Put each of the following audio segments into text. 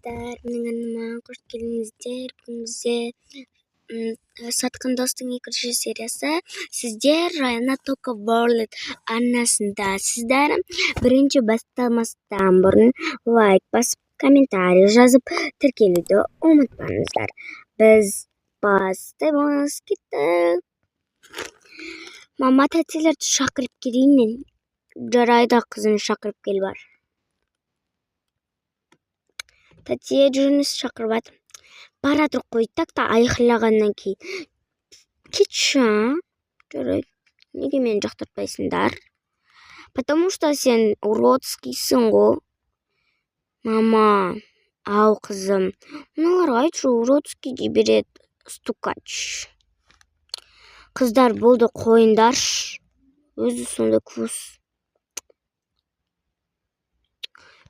Достар, менің арнама қош келдіңіздер. Бүгін бізде «Сатқын достың» екінші сериясы. Сіздер Райана Тока Ворлд арнасындасыздар. Бірінші бастамастан бұрын лайк басып, комментарий жазып, тіркелуді ұмытпаңыздар. Біз бастаймыз, кеттік. Мама, тәтелерді шақырып келейін мен. Жарайды, қызын, шақырып кел, бар. Тәте, жүріңіз, шақырып жатыр. Бара тұр қой, так та айқайлағаннан кейін кетші. Жарайды. Неге мені жақтыртпайсыңдар? Потому что сен уродскийсің ғой. Мама. Ау, қызым. Мыналарға айтшы, уродский дей береді, стукач. Қыздар, болды, қойыңдаршы. Өзі сондай вкус.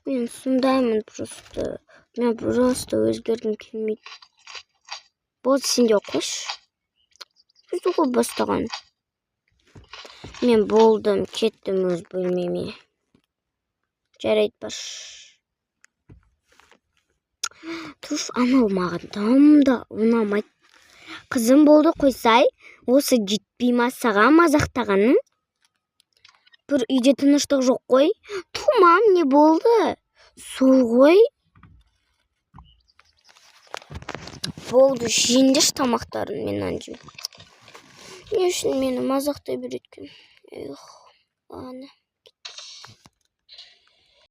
Мен сондаймын просто. Мен просто өзгергім келмейді. Болды, сен де қойшы. Өзі ғой бастаған. Мен болдым, кеттім өз бөлмеме. Жарайды, баршы. Туф, анау маған дым да ұнамайды. Қызым, болды, қойсай. Осы жетпей ма саған мазақтағаның? Бір үйде тыныштық жоқ қой. Ту, мам, не болды? Сол ғой. Болды, жеңдерші тамақтарын, мен нан жеймін. Не үшін мені мазақтай береді екен? Эх, ладно.